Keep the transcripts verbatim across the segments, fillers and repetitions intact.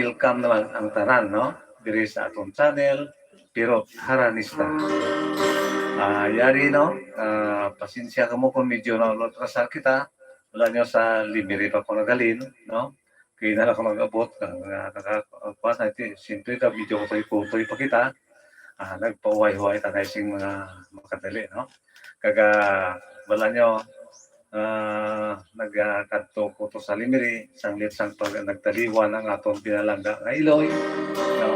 Welcome naman ang tanan, no? Diri sa aton channel, Pirot Haranista. Ah, yari, no? Ah, pasensya kamo kung medyo na-atrasa kita. Wala nyo sa Limiri pa ko nagalin, no? Kaya na lang ako mag-abot, ah, naka-, kuwan na, ti-, siyempre, na medyo kutoy-kutoy pa kita. Ah, nagpahuway-huway ta na sing mga makadali, no? Kaga, wala nyo, ah, nagkadto ko to sa Limiri, sanglit sang pag nagtaliwan ang aton pinalangga nga iloy, no?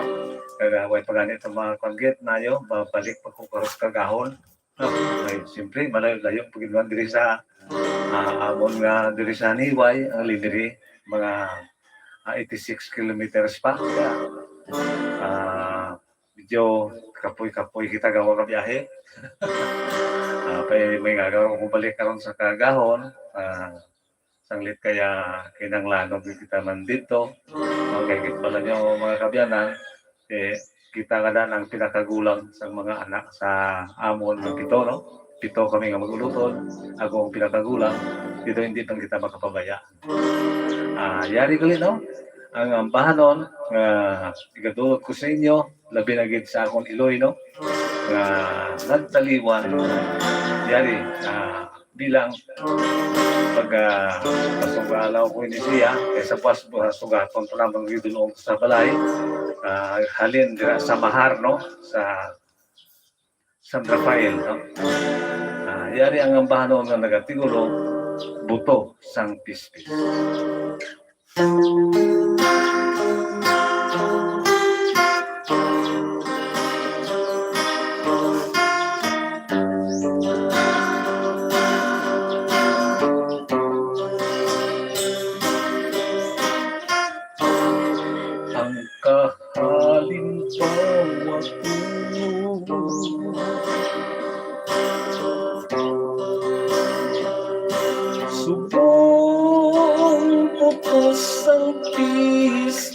Kaga, way pa gani itong mga kwanggit nayo, babalik pa ko karos kagahon. No? Ay, siyempre, malayo-layo pa gid man diri sa, ah, amon nga diri sa Niway, ang Limiri, mga, ah, eighty-six kilometers pa. Kaya, ah, medyo kapoy-kapoy kita gawa ka biyahe. Ah, kay may nga gawa ko balik karon sa kagahon. Ah, sanglit kaya kinahanglanon gyud kita man dito. Okay, gid pala niyo, mga kabyanan, eh, kita nga na ang pinakagulang sa mga anak sa amon nga pito, no? Pito kami nga mag-ulutod. Ako ang pinakagulang. Dito hindi man kita makapabaya. Ah, yari gali, no? Ang ambahanon nga igadulot ko sa inyo, labi na gid sa akong iloy, no? Nga nagtaliwan, yari, ah, bilang pag, ah, pasugalaw ko ini siya, kaysa pas, ah, sugaton pa naman gid ko sa balay, ah, halin dira sa Mahar, no? Sa San Rafael, no? Ah, yari ang ambahanon nga nagatigulo, Buto sang Pispis. Ang kahalimbawa ko, subong buto sang pispis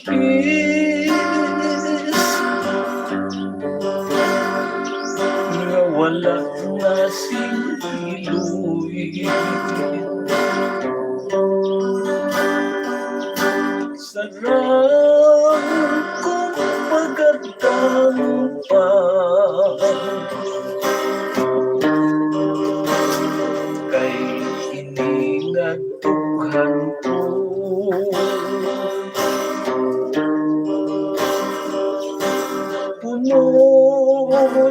nga wala na sing iloy. Sarang kong pagkadangpa kay ini nga dughan ko. Puno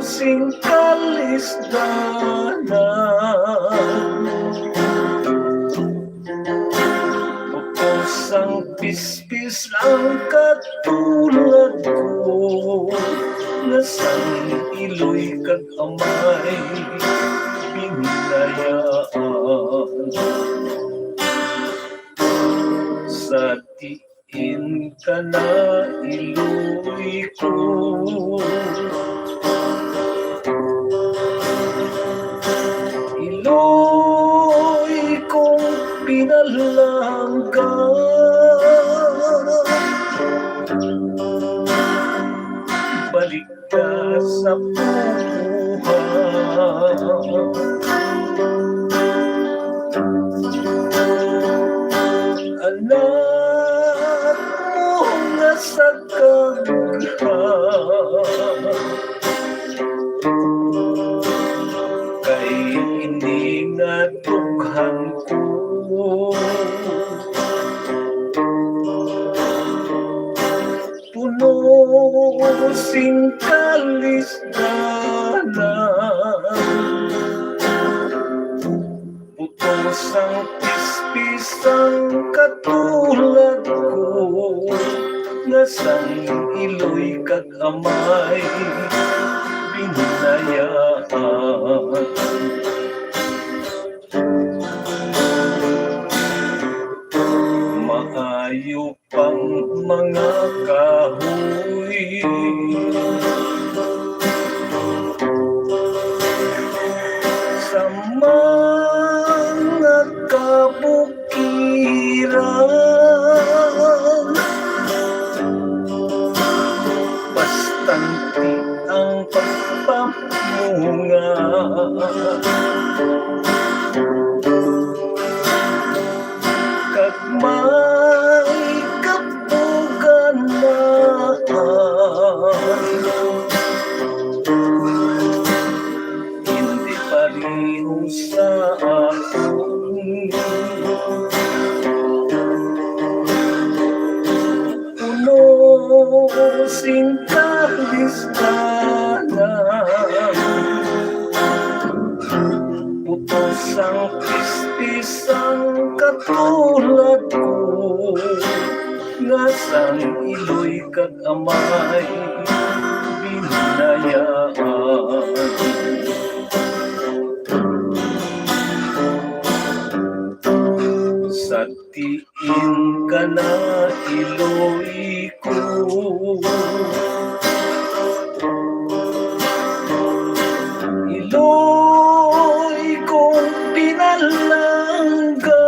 sing kalisdanan. Buto sang pispis ang katulad ko, nga sang iloy kag amay binayaan. Sa diin ka na, iloy ko. Iloy kong pinalangga, balik ka sa puha. Anak mo nga sagagha, kay ini nga dughan ko. Puno sing kalisdanan. Buto sang pispis ang katulad ko, nga sang iloy kag amay binayaan. Maayo pang mga kahoy sa mga kabukiran. Bastante ang pagpamunga, kag may kabugan na sing kalisdanan. Putos ang pispis ang katulad ko, nga sang iloy kag amay binayaan. Sa diin ka na iloy ko. Iloy kong pinalangga.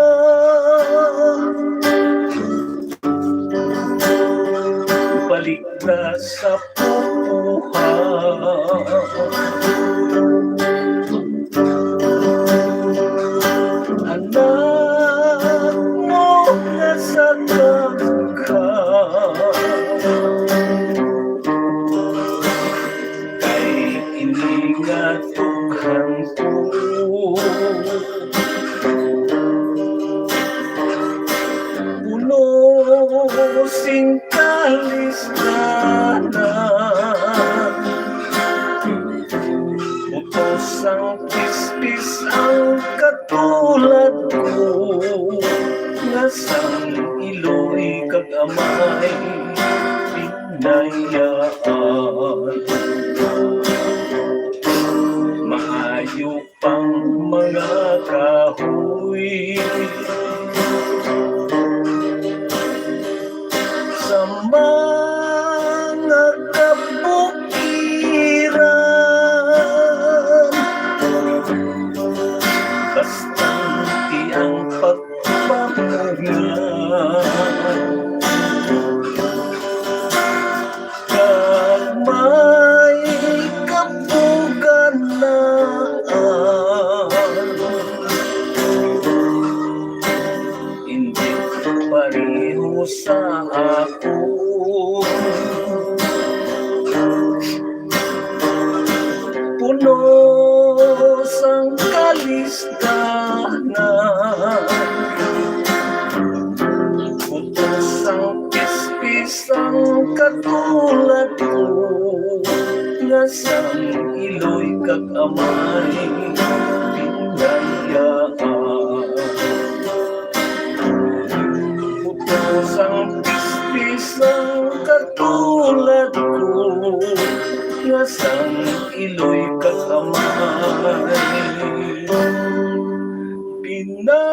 Balik na sa pupuha. Anak mo nga sa daghan. Kay ini nga dughan ko. Puno sing kalisdanan. Putos ang pispis ang katulad ko, nga sang iloy kag amay binayaan. Maayo pang mga kahoy sa mga kabukiran. Bastante ang pagpamunga. Kag may kapuganan. Hindi pareho sa ako. Puno sang kalisdanan. Putos ang pispis ang katulad ko, nga sang iloy kag amay binayaan. Putos ang pispis ang katulad ko, nga sang iloy kag amay binayaan.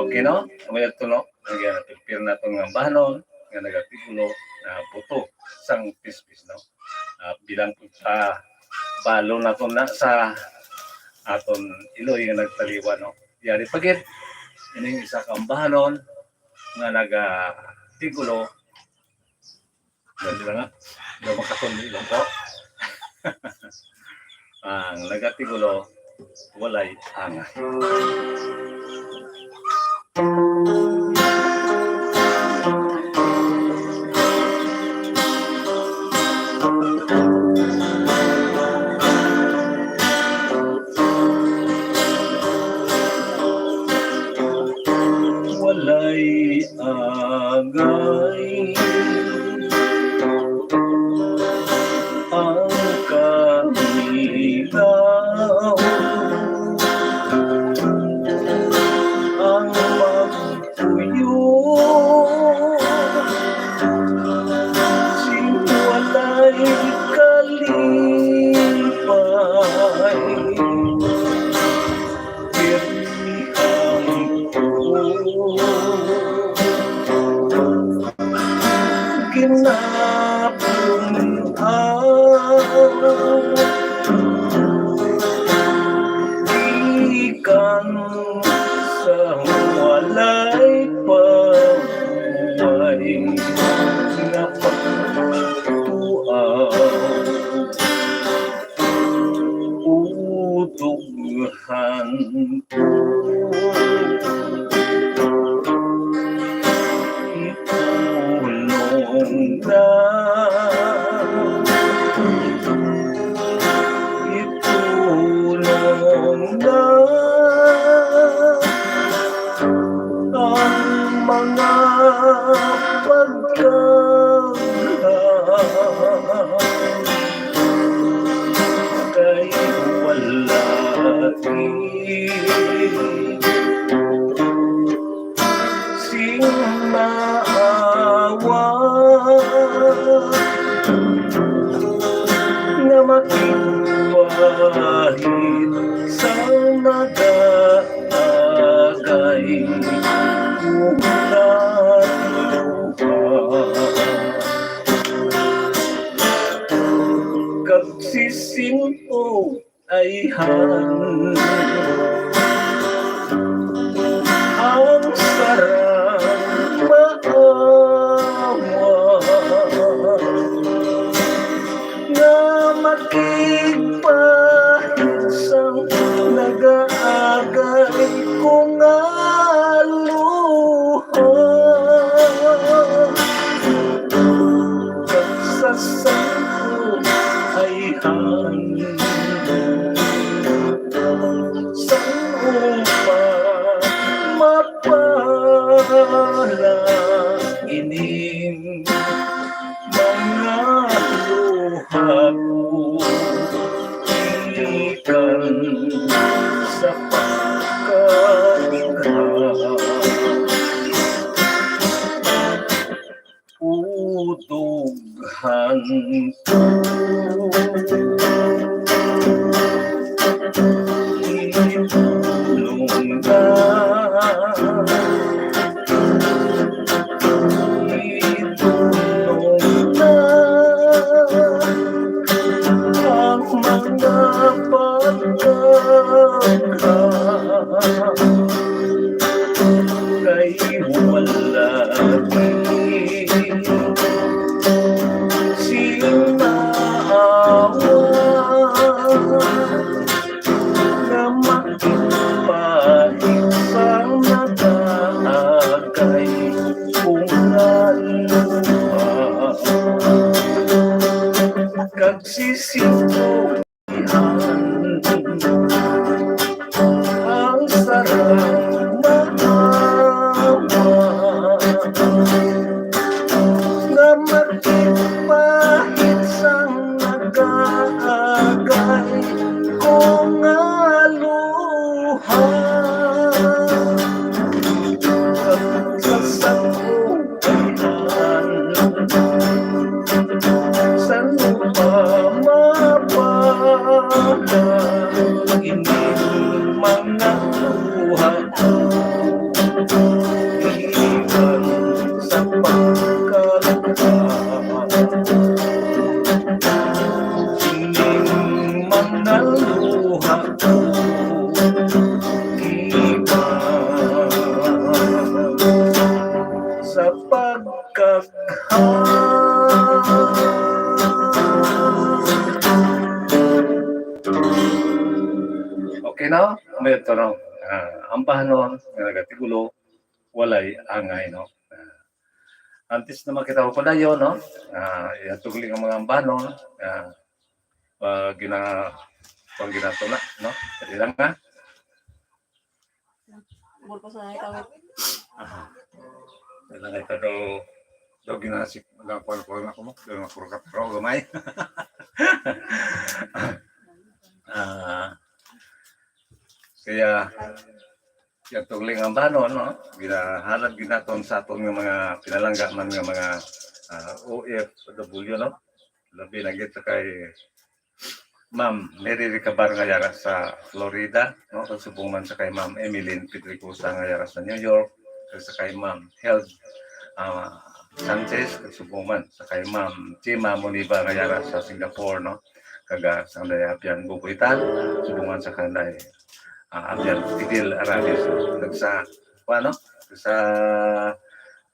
Okay, no? Kamay ato, no? Nag-prepare nato nga ambahanon nga nagatitulo na Buto sang Pispis, no? Ah, bilang pa balo nato na sa aton iloy nga nagtaliwan, no? Yari pa gid ining isa ka ambahanon nga nagatitulo, dali lang, ha? Nga makatulog lang ko. Ang nagatitulo, Walay Angay. Walay angay ang kamingaw, ang magpuyo sing walay kalipay. Pirmi ang tuo, ginapun-aw gikan sa walay pabuhay nga pagtuaw. Utog han ko. Tulong na Kahit sa nagaagay ko nga luha, kag sisin-o ayhan. Ang sarang maawa nga makigpahid sang nagaagay ko nga luha. Kag sa sangko ayhan, sang upa mapala ining mga luha ko gikan sa pagkalikha. Udughan ko. Itulong na, itulong na ang mga pagkakas. Kay wala sing maawa nga makipahit sang nagaagay ko nga luha. Kag sisito ang sarang maawa nga makipahit sang nagaagay ko nga luha. Sa sangko San pa mabasa ining mga luha ko? Iban sa pagkakataon, ining mga luha ko, iban sa pagkag Okay, no? May ito, no? Ah, ang bahanon nga nagatigulo, walay angay, no? Ah, antes na makita ko padayon, no? Ah, ihatugli ang mga ambanon, ah, pag gina-, pag ginatuna, no? Dali lang, ha? Burko sa ikaw. Aha. Kailangan ka daw, daw ginasik, daw kuwan-kuwan ako mo, daw makurkat ako gamay. Ah, kaya, kaya tugling ang banon, no? Ginahalad ginaton sa aton nga mga pinalangga man nga mga, ah, O F W, no? Labi na gid sa kay Ma'am Mary Recabar nga yara sa Florida, no? Kag subong man sa kay Ma'am Emeline Pedricosa nga yara sa New York, kag sa kay Ma'am Held, ah, Sanchez, kag subong man sa kay Ma'am Chima Moniba nga yara sa Singapore, no? Kag, ah, sa kanday abyan Bubuitan, subong man sa kanday, ah, abyan Fidel Arales, no? Kag sa, kuwan, no? Sa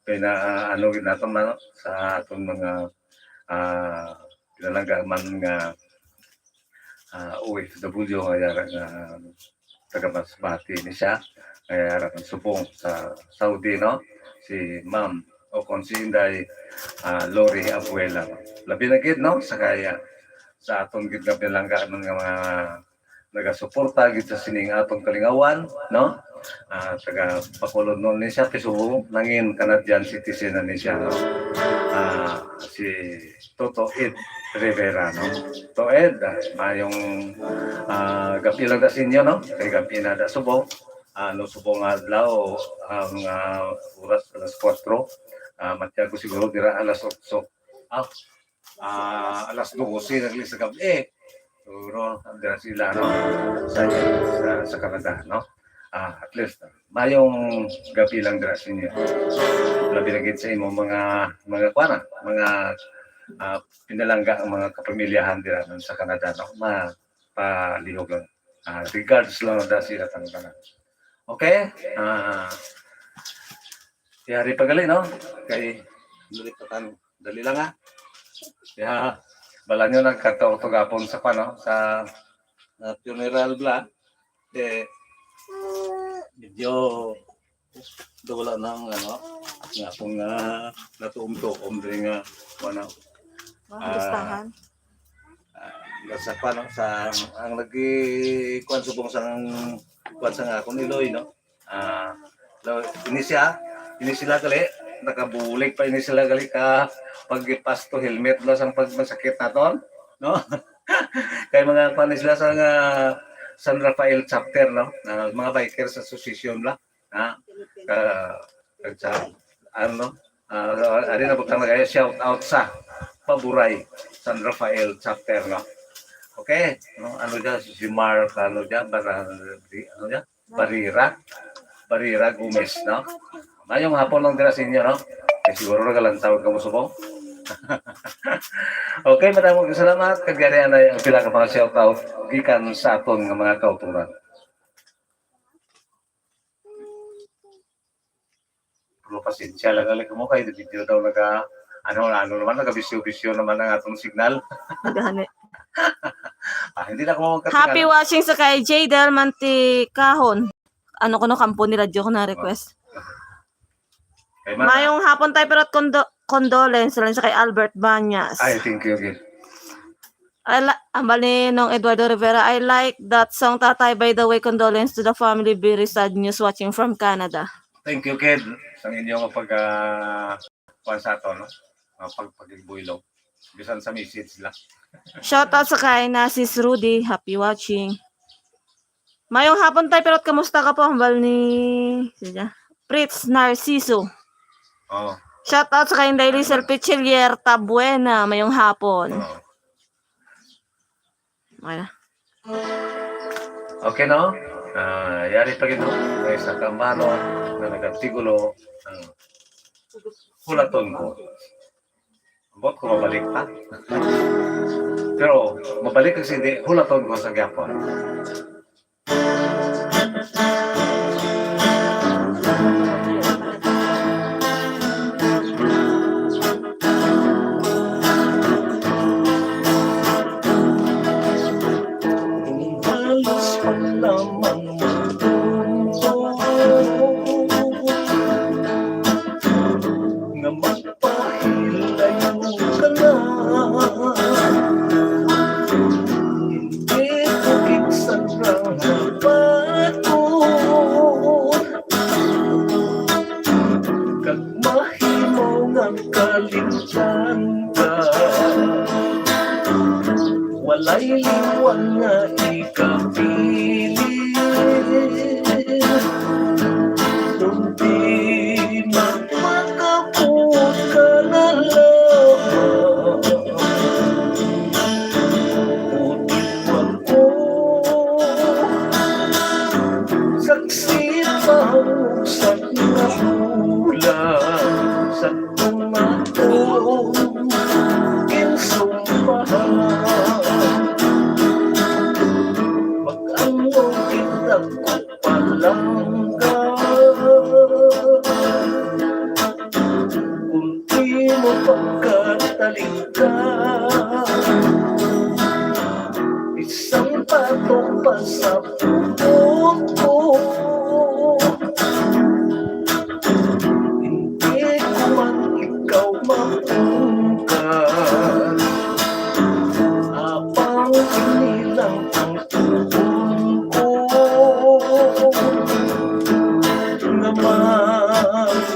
pina-, ah, ano gid naton, no? Sa aton mga, ah, pinalangga man nga, ah, O F W nga yara nga taga Masbate ni siya, nga yara nga subong sa Saudi, no? Si Ma'am o kon si Inday, ah, Lori Abuela. Labi na gid, no? Sa kaya, sa aton gid nga pinalangga man nga mga nagasuporta gid sa sining atong kalingawan, no? Ah, taga Bacolod noon ni siya, pero nangin Canadian citizen na ni siya, no? Ah, si Toto Ed Rivera, no? Toto Ed, ah, mayong, ah, gabi lang da sa inyo, no? Kay gabi na da subong. Ah, no, subong nga adlaw, ang, ah, oras alas kuwatro. Ah, matyago siguro dira alas otso. Ah, ah, alas dose na gali sa gabi. Siguro, dira sila, no? Sa, sa, sa Canada, no? Ah, at least, mayong gabi lang dira sa inyo. Labi na gid sa imong mga, mga kuwan, mga, ah, pinalangga ang mga kapamilyahan dira sa Canada, no? Mapalihog lang. Ah, regards lang dira sila tanan. Okay? Ah, yari pa gali, no? Kay, dali pa tan-, dali lang, ha? Kaya, bala nyo nagkataw-tugapon sa, ano, sa, ah, funeral bla. Eh, medyo wala nang, ano, nga akong, ah, natuom-tuom diri nga, ano, Mga Ah, listahan. ah, sa, ano, sa, ang nagikuan subong sa, kuan sa nga akong iloy, no? Ah, lo, ini siya, ini sila gali, nakabulig pa ini sila gali ka pagpasto helmet lo sang pagmasakit naton, no? Kay mga kuan ni sila sa nga San Rafael chapter, no? Ah, mga bikers association la, ha? Ka, ka, ano, ah, ari na butang na kaya shout out sa Paburay San Rafael chapter, no? Okay, no? Ano dyan, si Mark, ano dyan, Bar-, ano dyan? Barira, Barira Gomez, no? Mayong hapon lang dira sa inyo, no? Kay siguro nagalantaw ka mo subong. Okay, madamong salamat. Kag yari anay ang pila ka mga shout out gikan sa aton nga mga kauturan. Pero pasensya lang gali mo kay video daw naga, ano, ano naman, nagabisyo-bisyo naman ang atong signal. Gani. Ah, hindi na ako magkatingala. Happy watching sa kay Jadel Manticahon. Ano ko no, kampo ni radyo ko na request. Kay man- Mayong hapon tayo, pero at kondo-, condolence lang sa kay Albert Banyas. Ay, thank you again. I li-, ambal ni Nong Eduardo Rivera, "I like that song, Tatay. By the way, condolence to the family. Very sad news, watching from Canada." Thank you, Ked, sa inyong pag, ah, kuwan sa ato, no? Ah, pag-, pagbuylog. Bisan sa message lang. Shout out sa kay na sis Rudy. Happy watching. Mayong hapon, Tay Pirot. Kamusta ka po? Hambal ni, sino? Fritz Narciso. Oh. Shout out sa kay Daily Selfie Chilier Tabuena. Mayong hapon. Oh. Okay na. Okay, no? Ah, yari pa gid, no? May isa ka mano nga nagatigulo ang hulaton ko. Ambot ko mabalik pa. Pero mabalik kasi hindi, hulaton ko sa gyapon. Halos pa lamang mundo nga magpahilayo ka na. Hindi ko gid sana mapatod kag mahimo nga kalimtan ka. Walay liwat nga ikapili, kundi magpakabot ka na lamang. Kundi ako saksi pa sa mga hula sa tumatong ginsumbahan. Mag-among kita ko palangga, kung di mo pagkatalikdan. Isang bato pa sa puot ko, hindi ko man ikaw mapungkat. Apang ini lang ang tugon ko, nga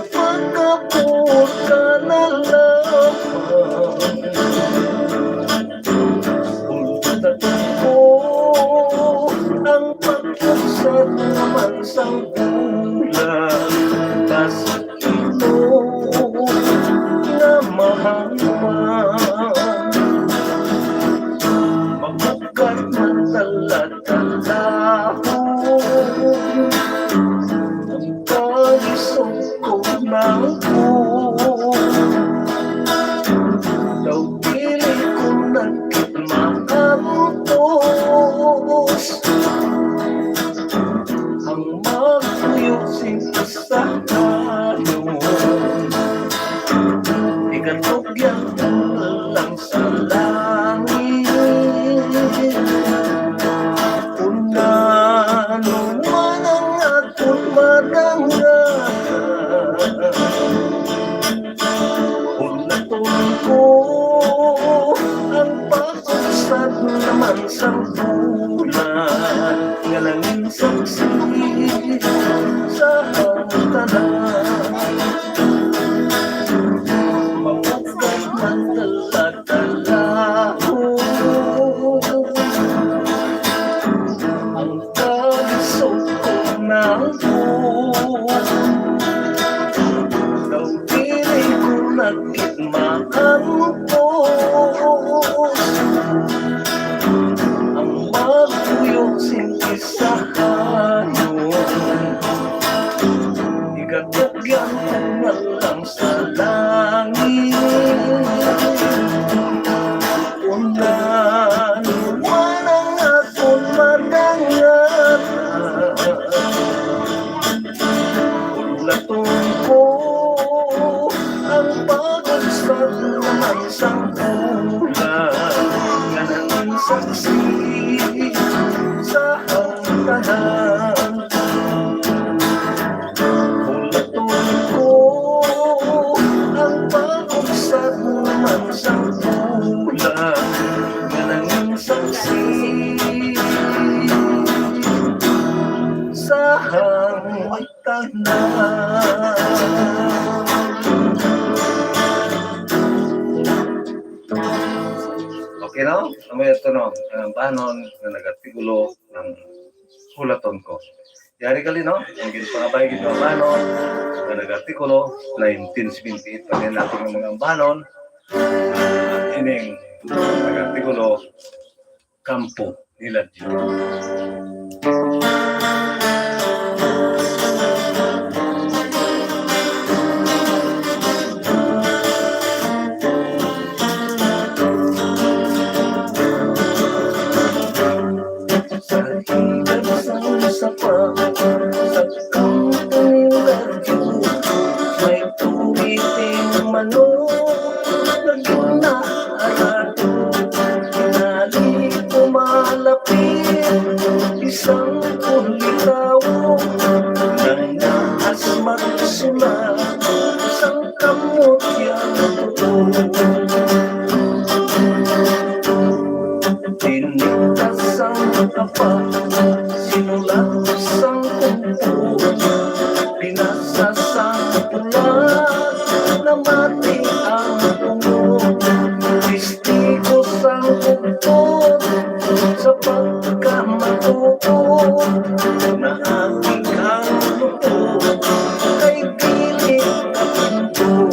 magpakabot ka na lamang. Ultaton ko ang pagpusat naman sang bulan, tas imo nga mahangman. Mabugat Talatalahon ang kalisod ko na ako. Daw dili ko nagkit maantos ang magpuyo sing kasahayon. Ikatugyan ko na lang sa langit. Kung ano man ang akon madangat, hulaton ko ang pag-usad naman sang bulan nga nangin saksi sa tanan. Mapugkat man talaga ang kalisod ko na ako. Daw dili ko nagkit maantos ang magpuyo sing kasahayon. Ikatugyan ko na lang sa langit. Kung ano man ang akon madangat, hulaton ko ang pag-usad naman sang bulan nga nangin saksi sa hangtanan. Hulaton ko ang pag-usad naman sang bulan nga nangin saksi sa hangtanan. Okay, no? Amo ito, no? Ang ambahanon nga nagatigulo ng hulaton ko. Yari gali, no? Ang ginpangabay gid nga ambahanon nga nagatigulo, nineteen seventy-eight pa rin natin ang mga ambahanon. Ining nagatigulo, Kampo nila Dios. Sa higan sang sapa, sa kampo nila Dios, may tumiting manok, naging na arado. Tinali ko malapit, isang kulitawo, nang naas magsulat, sang kamot yang tuo. Tinitas sang kapat, sinulat sang kumpo, binasa sang pula, namati ang tungo. Testigo sang bugtod sa pagkamatuod, naakig ang lupot kay dili kapunto.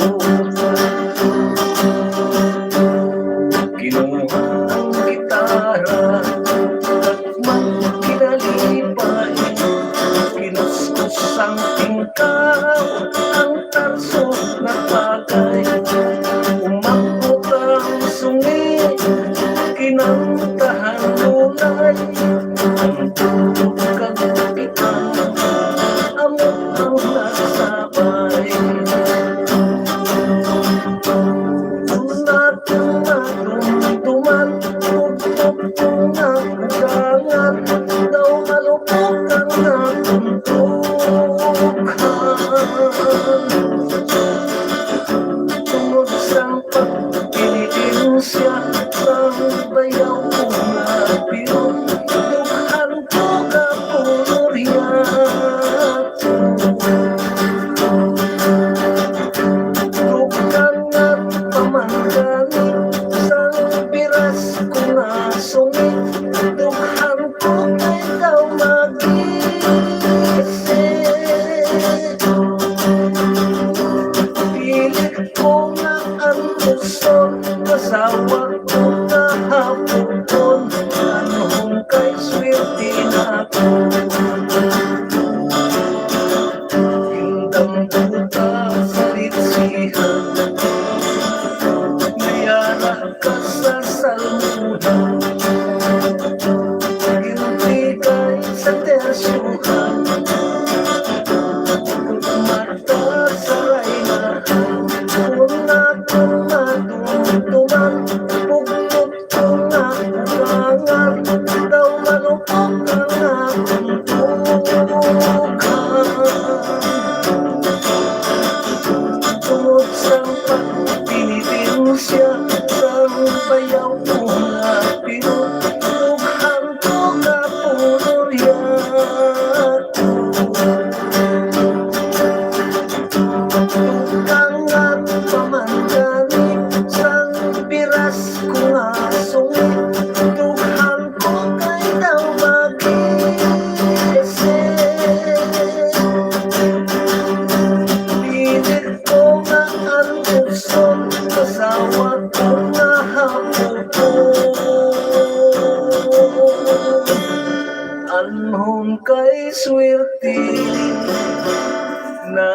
Kinuha ang gitara, kag magkinalipay, kinuskus ang tingkaw, ang tarso nagpakay. Umabot ang sungi, kinantahan dunay, ang tubog kag bitaw, amo ang nagsabay. Unat nga dumduman, tugtog nga ugangan, daw malupok ang akon dughan. Tungod sang pagpinitensya sang bayaw nga pilon, dughan ko ka Swerte na ako. Indang buta sa litsihan. Mayara ka sa salmuhan. Gintigay sa tersyuhan. Mata sa raynahan. Una ko madumduman. Pugnot ko nga butangan, daw malupok ang akong tukan. Tungod sang pagpinitensya sang bayaw ko nga pinutughan ko ka puro riyako. Tukang nga pamanggani sang piras ko nga sungit, dughan ko kay daw mag-iisip. Pilit ko nga antuson, asawa ko nga hapon. Anhon kay swerte na.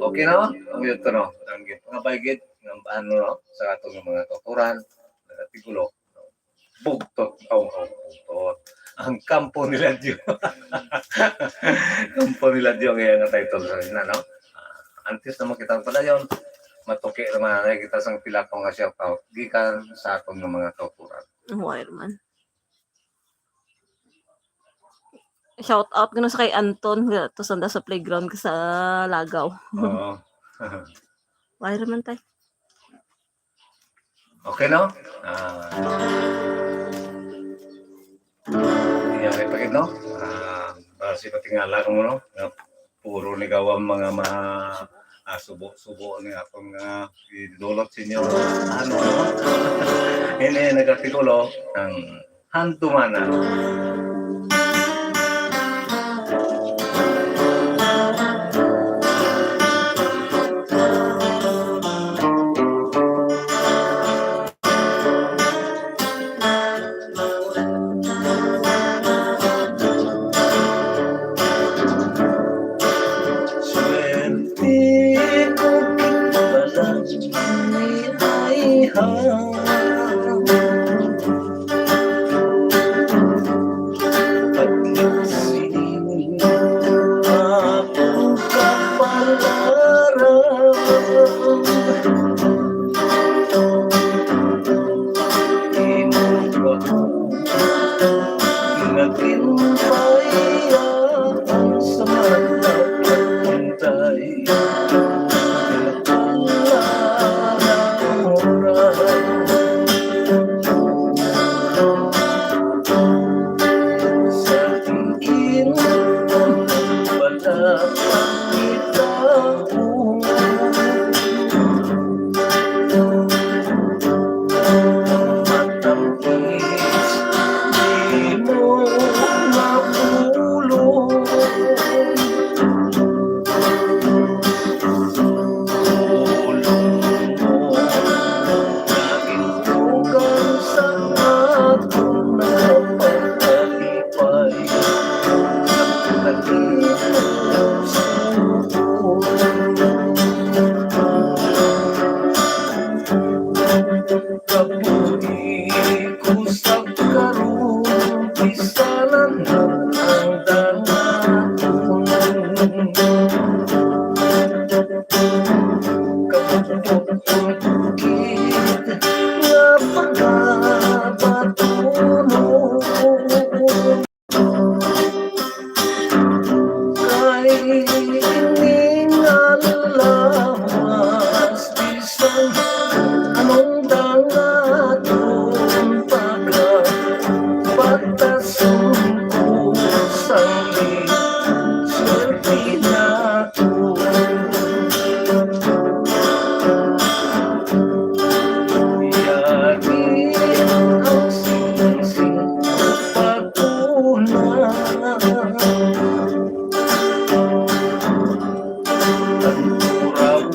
Okay na? Ang yun to, no? Ang git-, mga baygit, ng ano, no? Sa atong mga kautoran, nagatigulo, no? Bugtot, oh, oh, bugtot. Ang kampo nila Dio. Kampo nila Dio, ngayon nga title sa na, no? Ah, antes na makita ang padayon, matuki naman na kita sang pila ko nga shout out gikan sa atong nga mga kautoran. Why man? Shout out gano sa kay Anton, nga to sanda sa playground ka sa Lagaw. Oo. Wala naman, tay. Okay, no? Ah. Nangyari pa gid, no? Ah, para si patingala mo, no? Nga puro ni gawa mga ma-, ah, subo-subo ni akong, ah, idulot sa inyo. Ano, no? Ini nagatigulo ang Hantumana. Swerte ko kita lang ni ay ha. Paglasin akong kapalaran. Inuwa ko, naginpaya ang sa mata kong tay. Kabuhi ko sa karon, bisan ang dangaton. Kabubot ang bukid nga pagabatunon. Kay ini nga lawas, bisan anong dangaton, pagabatason ko sang swerte naton. Yari ang singsing pagkuna. Ang kurap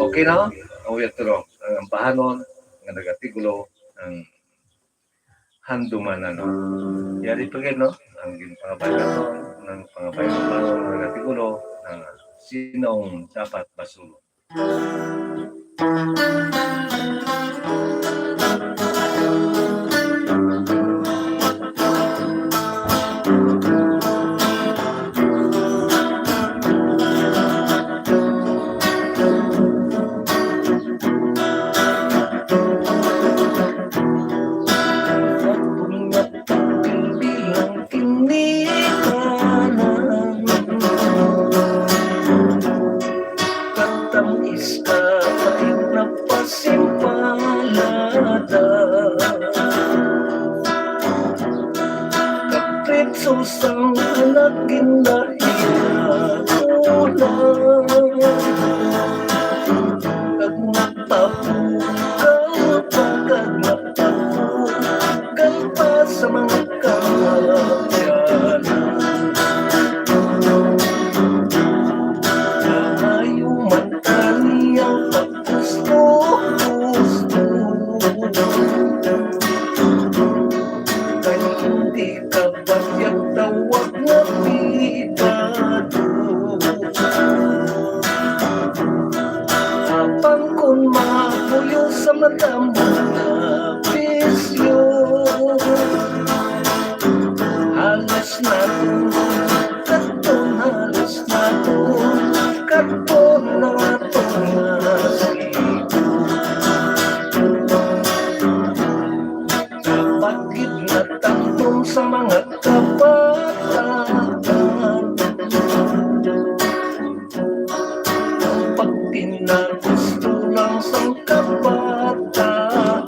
Okay na? Ang uyat tulo. Ang ambahanon nga nagatigulo ang handumanan. Yari pa gid, no? Ang ginpangabay nato, ang pangabay nato nga nagatigulo ang sinong dapat basulon. Bilang kini kanan. Katamis ka kayo napasimpalada. Kapit susang anak ginahiyatulan. Kag nagpapukaw pa, kag nagpapukaw pa sa mga kaabyanan. Maayo man tani ang paggusto-gusto. Kay hindi ka batyag tawag nga pigado. Apang kon mapuyo sa mata mo nga bisyo, halos na to, kadtong halos na to, kadtong na to nga sigo. Kapag gid natamtom sa mga kabataan, ang pagtinagusto lang sang kabataan.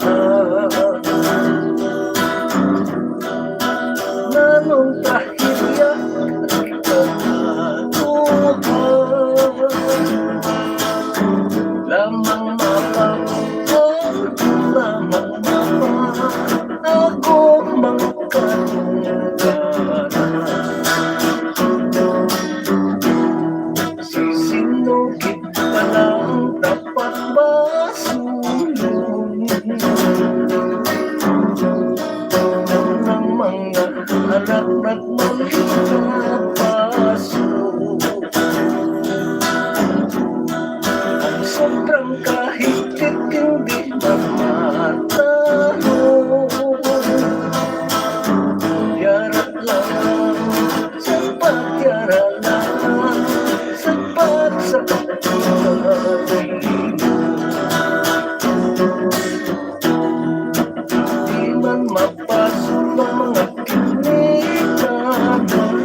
Nanong trahedya ang ikaduha? Lamang mapakita, lamang mapa-, ako mga katungganan. Si sino gid pala ang dapat basulon? Ang mga anak nagmalipaso. Ang sobrang kahigpit hindi mamataho. Yara lang, sapat yara lang, sapat sa pagkakalimo. Di man mapasulong mga kinikanan.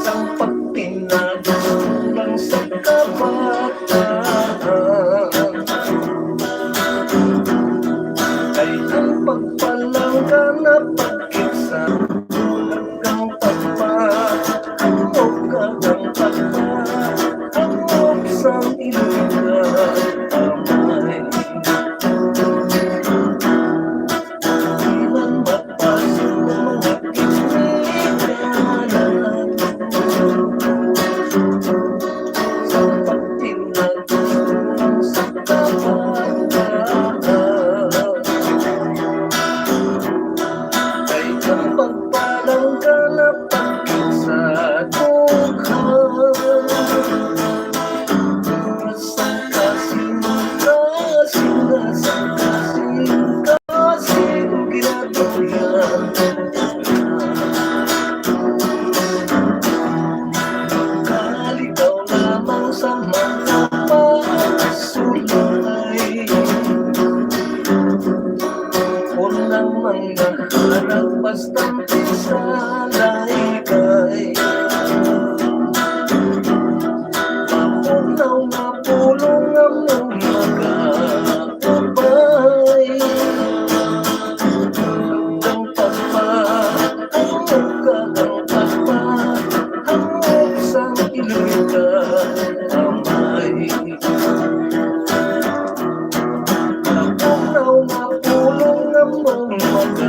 Sang pagtinago lang sa kabataan. Kay ang pagpalangga na pagkit sa kang pagpa, ang kang pagpa, ang sang iliga amay. Di man mapasulong mga kinikanan. Sa pagtinago sa kabataan. Kay ang pagpalangga na pagkit sa dughan. Sang kasing, kasing, sang kasing, kasing ginadugyan. Kalikaw lamang sa mga pagsulay. Unang mga harap bastante sa laygay. Mapunaw nga pulong among mag-aupay. Ang pagpa, ang muka, ang pagpa, ang sang ilika, amay. Mapunaw nga pulong among mag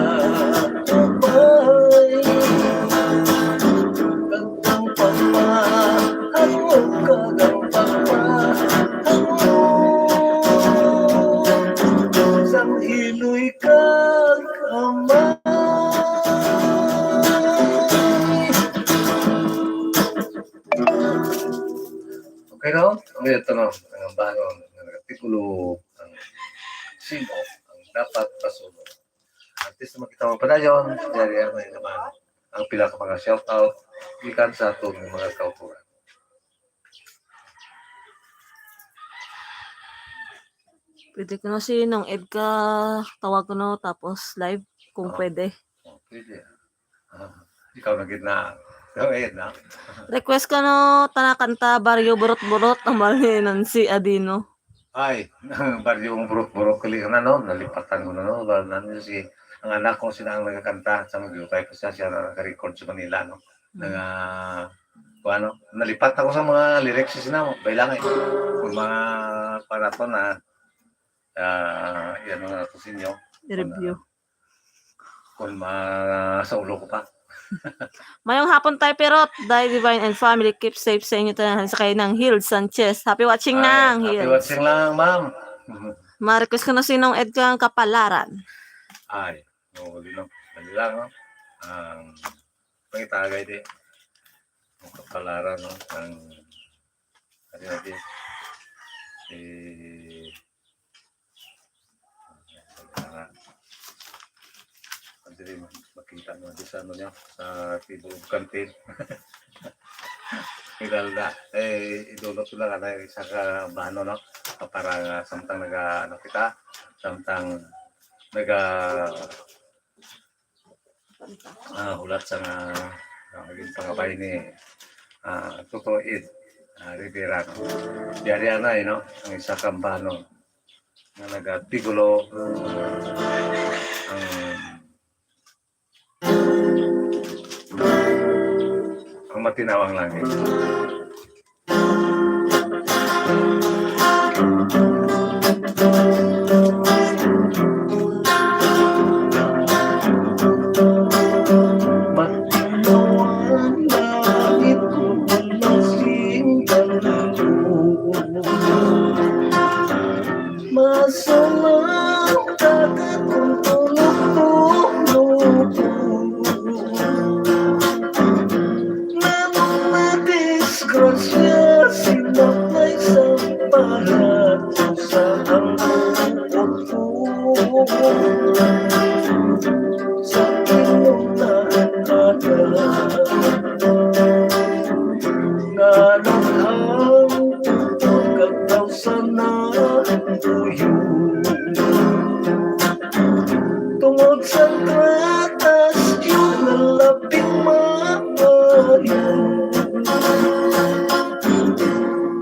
Kag Amay. Okay, no? Ang ito, no? Ang ambanon, ang artikulo, ang sino, ang dapat pasunod. At least, makita mo pa na yun, yari ang may naman ang pila ka mga shout out gikan sa atong mga kauturan. Pwede ko na si Nong Ed ka tawag ko no, tapos live kung Oo. Pwede. Oh, pwede. Ah, ikaw na gid na. Ikaw, Ed, na. Request ko no, tana kanta, Baryo Burot-Burot, ambal ni Nancy Adino. Ay, Baryong Burot-Burot, kali na, no? Nalipatan ko na, no? Ba, nandun si, ang anak ko, sila ang nagkakanta sa mga tayo kasi siya na naka-record sa Manila, no? Nag, ah, kung ano, nalipat ako sa mga lyrics sa sinama. Kailangan, kung mga panaton na, ah, yan ang ato sa inyo. I-review. Kung ma-, sa ulo ko pa. Mayong hapon tayo, Pirot, Day Divine and family. Keep safe sa inyo tanan. Sa kay Nang Hild Sanchez. Happy watching, Ay, Nang happy Hild. Watching lang, ma'am. Mhm. Ma-request ko na si Nong Ed kang kapalaran. Ay, oo, di lang. Dali lang, no? Ang pangitagay di. Ang kapalaran, no? Ang, ano natin? Eh, ah, ang dili mo makita mo di sa ano niya, sa table of content. Kilala na. Eh, idulot ko lang, ano, isa ka bano, no? Para nga samtang naga, ano, kita, samtang naga, ah, hulat sa nga, ah, naging pangabay ni, ah, Toto Ed, ah, Rivera, no? Yari ana, eh, no? Ang isa ka bano nga nagatigulo ang, ang matinawang langit. Matinaw ang langit kung wala sing kaluluwa. Masalang dagat kung tulog-tulog. Nanong nadisgrasya sila may samparat sa ang bukod ko. Sa inong naaga nga naghangtod kag daw sana tuyo. Tungod sa tratas, yung nalaping maayo.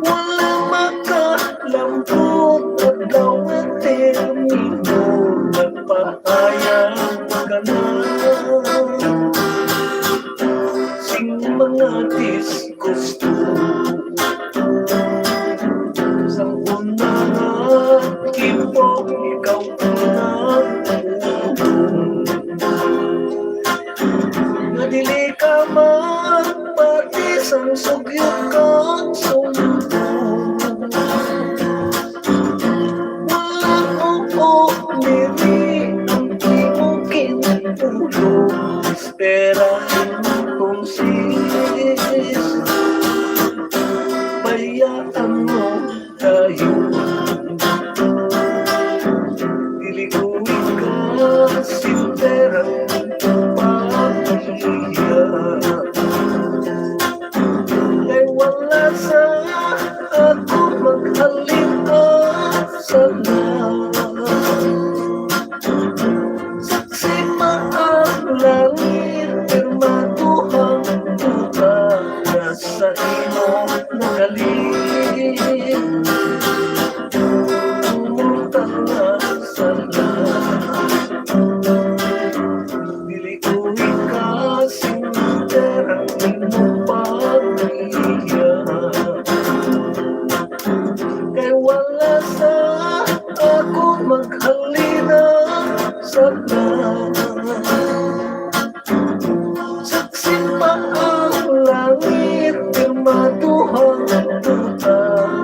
Wala makalambot, adlaw nga termino, nagpahayag ka na sing mga disgusto. Sang una nga tipo, ikaw ang nagtugon nga dili ka magpati sang sugyot kag sumbo. Wala ko diri ang imo ginpulong. Espera entonces, bayaan mo tayo. Dili ko ikasinterang pamilya. Kay wala sa ako maghalin ang sala. Saksi pa ang langit, pirmaduhang duta na sa imo nagaling. Umutang na sala. Dili ko ikasinter ang imong pamilya. Kay wala sa akon maghalina sa tanan. Saksi pa ang langit, pirmaduhang duta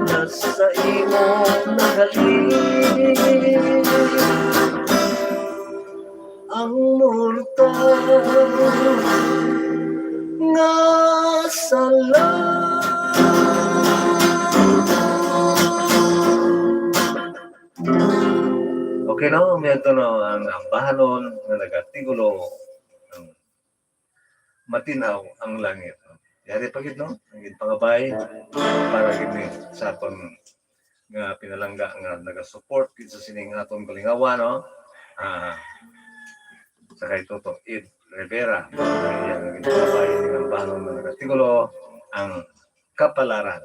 na sa imo nagaling. ang mortal nga sala. Okay, no? May ito, no? Ang, ang bahanon nga nag-artikulo, ang matin-aw ang langit. Yari pa gid, no? Ang ginpangabay para gid ni sa aton nga pinalangga nga naga-support gid sa sining aton kalingawan, no? Ah, sa kay Toto Ed Rivera, ang iyang ginpangabay, ang bahanon nga nag-artikulo, ang kapalaran.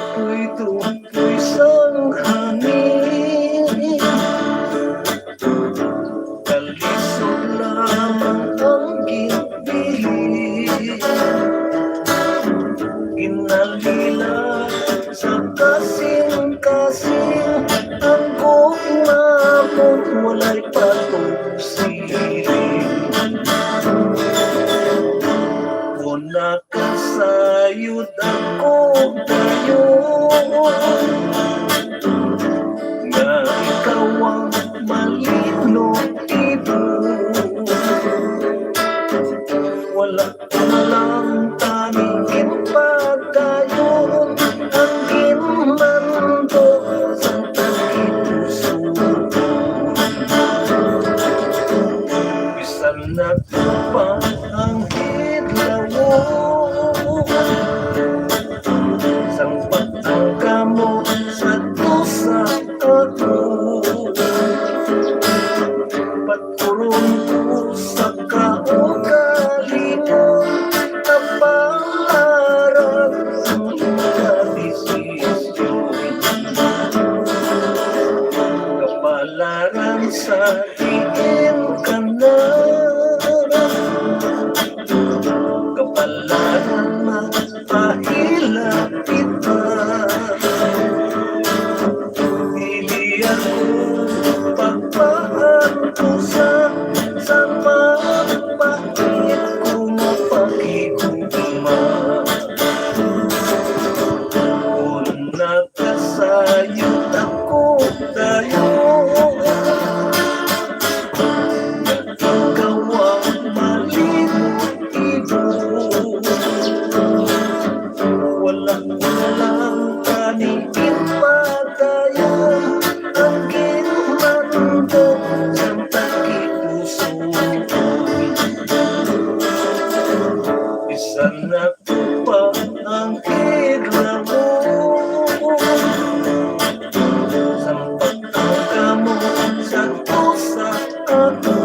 Pagtutoy-tutoy sang hangin, kalisod lamang ang ginbili. Ginalila sa kasing-kasing ang gugma mo, walay patong siling. Kon nakasayod ako dayon nga ikaw ang malinong ibon, wala lang tani ginpadayon ang ginmando sang tagipusoon. Bisan na pa ang hidlawon, sang pagtangkamo sa tusa ako. Paturon ko sa kaugalingon, kapalaran ang mga desisyon. Kapalaran sa diin ka na, kapalaran magpaila kita. Dili ako pagpaantusa sa mapait ko nga paghigugma. Kon nakasayod ako dayon, ikaw ang malimot ibon. Wala na lang tani ginpadayon ang ginmando sang tagipusoon. Bisan na pa ang hidlawon, sang pagtangkamo sa tusa ako.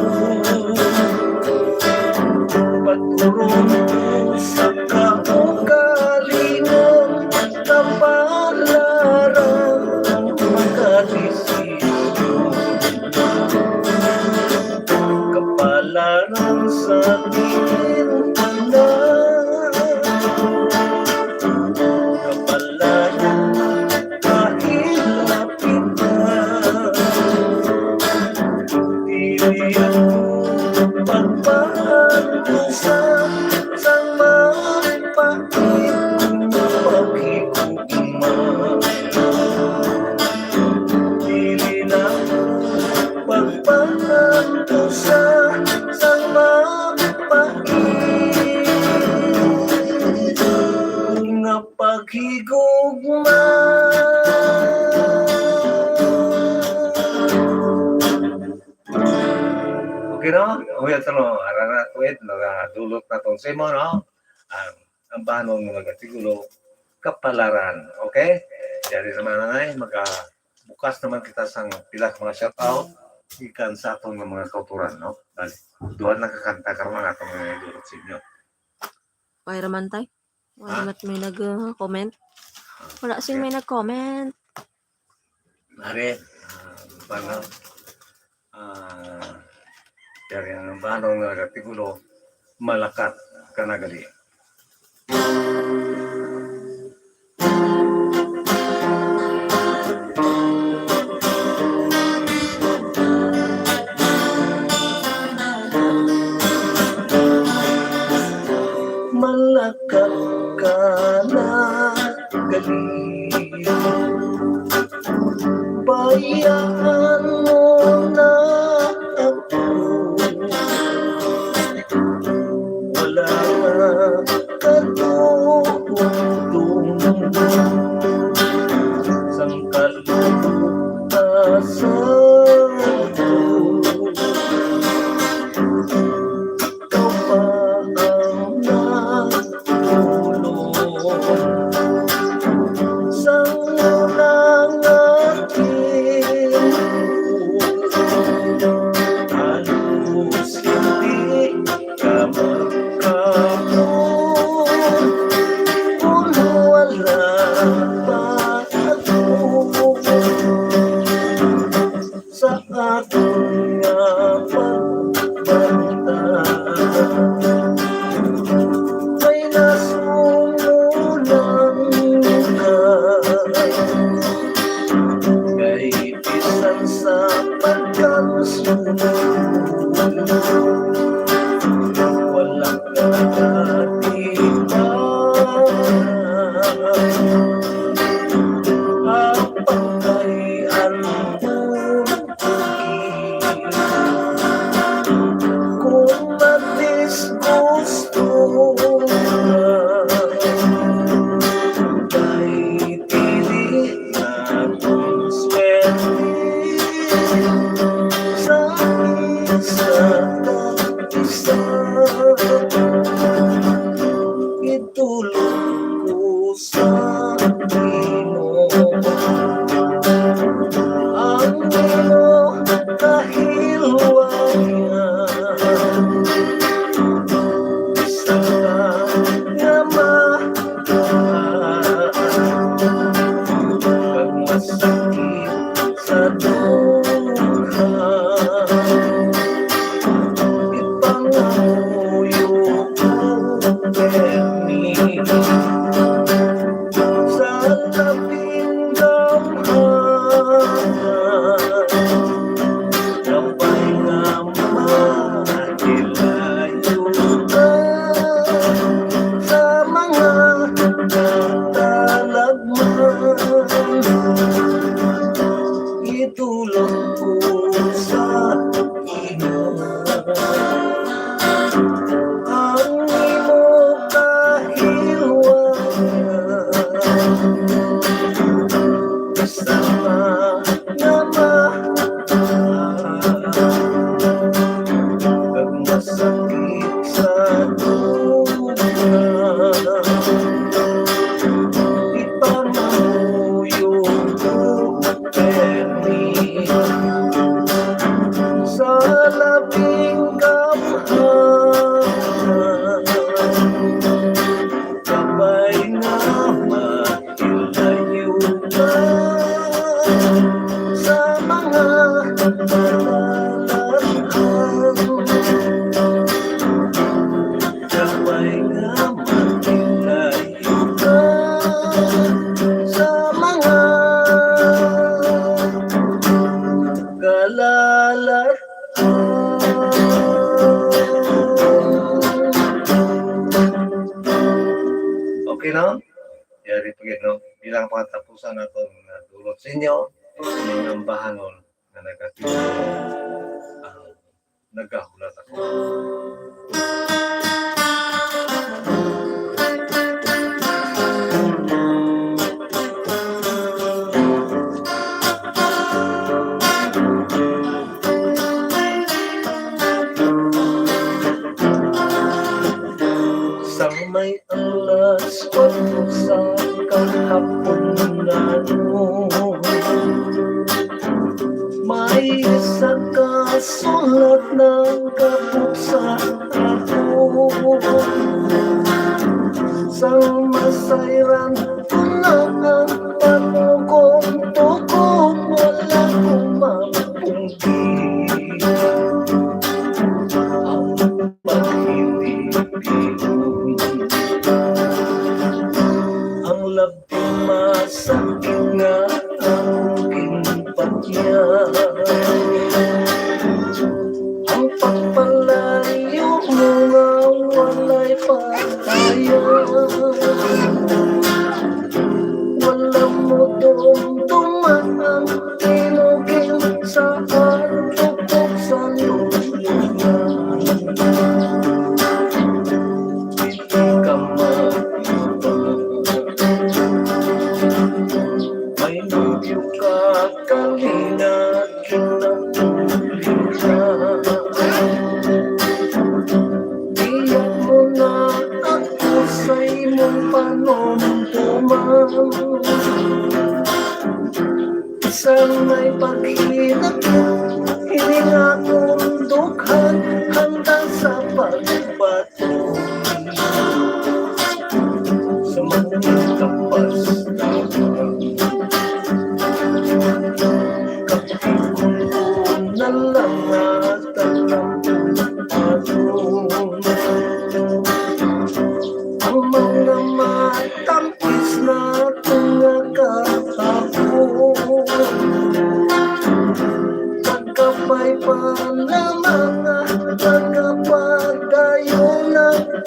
Paturon ko sa kaugalingon, kapalaran ang mga desisyon. Kapalaran sa diin ka na, kapalaran kahilapit na. Dili ako magpaantusa sa mapait nga paghigugma. Dili na pagpaantusa sa mapait nga paghigugma. Okay, no? Uy, ito, no? Ara na, tuwid, nagadulot na tong simo, no? Ang, ang bahanon nga nag-artikulo, kapalaran. Okay? Yari naman, nanay, maka-, bukas naman kita sang pila ka mga shout out gikan sa aton nga mga kautoran, no? Bali, duha lang ka kanta karon ang atong mga idulot sa inyo. Okay ra man, tay. Wala Ha? mat may nag-, uh, comment. Wala sing Okay. may nag-comment. Are, ah, paano? Ah, yari ang bahanon nga nag-artikulo, malakat ka na gali. May nasunulan ka. Kay bisan sa pagkansuno, wala ka nakatipan. Apang kay ang kung madisgusto ka, kay dili akong swerte sa isa kag isa. Itulog ko sa imo ang imo kahilwayan. Bisan pa nga magaan kag masakit sa dughan, ipangamuyo ko permi sa labing gamhanan. Kabay nga mahilayo ka sa mga katalagman. Itulog ko sa imo ang imo kahilwayan. Basta nga ma-, kag masakit sa dughan, ipangamuyo ko permi sa labing gamhanan. Kabay nga mahilayo ka sa mga katalaghan. Kabay nga mahilayo ka sa mga kalalatan. Okay, no? Yari pa gid, no? Bilang pangatapusan naton nga dulot sa inyo, ang ambahanon nga nagakita ang nagahulat ako. Sang may alas kuwatro sa kahapunan, may isa ka sulat nagabuksa ako. Sang masayran ko na ang pagtukom-tukom, wala ko mapungki ang paghinigpit. Ang labing masakit nga akong ginpatyan, ang pagpalayo mo nga walay patayan. Wala mo dumduman ang kinugin sa artupok sa lubungan. Di ka maiba. May nobyo ka, kalinat kita. Iyat mo na ako sa imong panumduman. Bisan may paghinakit, hininga kong dughan hangtang sa pagbato. Sa mga kapas na kapikulo na lang nga tanan.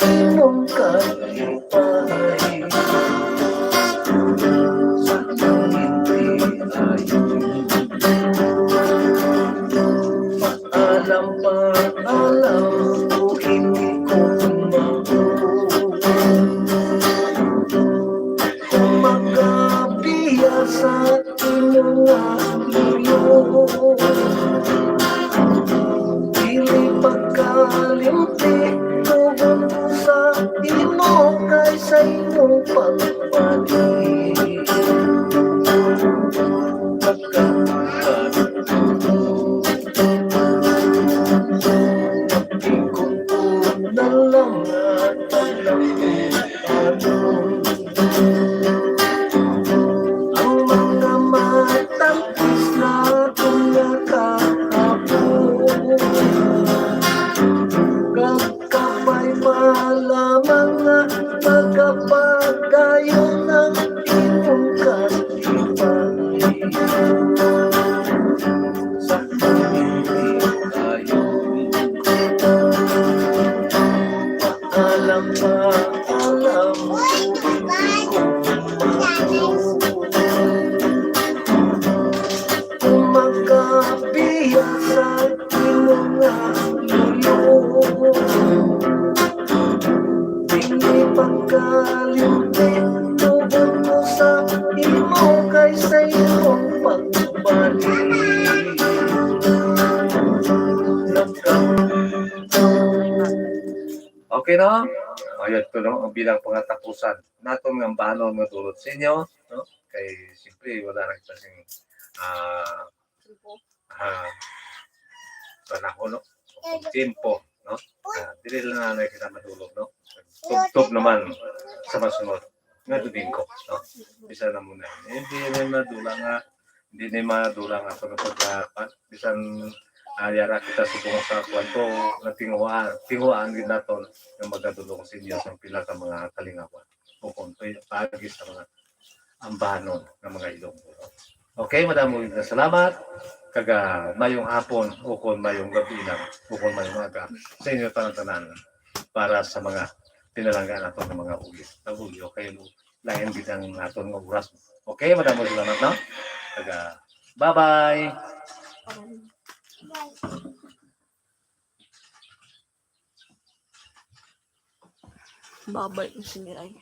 Imong kalipay sa pangiti ayo. Paalam, paalam, o hindi ko mao. Kung magabiya sa imo nga luyo, dili pagkalimti, tugon ko sa imo kay sa imong pagbalik. Pagkakuan, tingkod ko na lang nga alam ko ano. Ang mga matangkis na akong nakahapon, kag kapay pa lamang nga magapagayon ang imong kalipay. Sa pangiti ayo. Alam pa, alam. Kung magabiya sa imo nga luyo, dili pagkalimti, tugon ko sa imo kay sa imong pagbalik. Okay, no? O, yun to, no? Ang bilang pangatapusan naton nga ambahanon nga dulot sa inyo, no? Kay, siyempre, wala na kita sing, ah, ah, panahon, no? O, tempo, no? Ah, dili lang na kita madulog, no? Tubtob naman sa masunod nga Domingo, no? Bisan na muna. Hindi na madula nga, hindi na madula nga sa pag-, bisan, ah, yara kita subong sa kwanto, nga tinguhaan, tinguhaan gid naton nga magadulong sa inyo sa pila ka mga kalingawan. O kung pa-, paagi sa mga ambahanon nga mga Ilonggo. Okay, madamo nga salamat. Kag, ah, mayong hapon, o kon mayong gabi lang, o kon mayong aga, sa inyo tanan-tanan, para sa mga pinalangga naton nga mga ugis. Ang ugyo kay lain gid ang naton nga oras. Okay, madamo salamat, no? Kag, ah, bye-bye. Babay ko si Miray.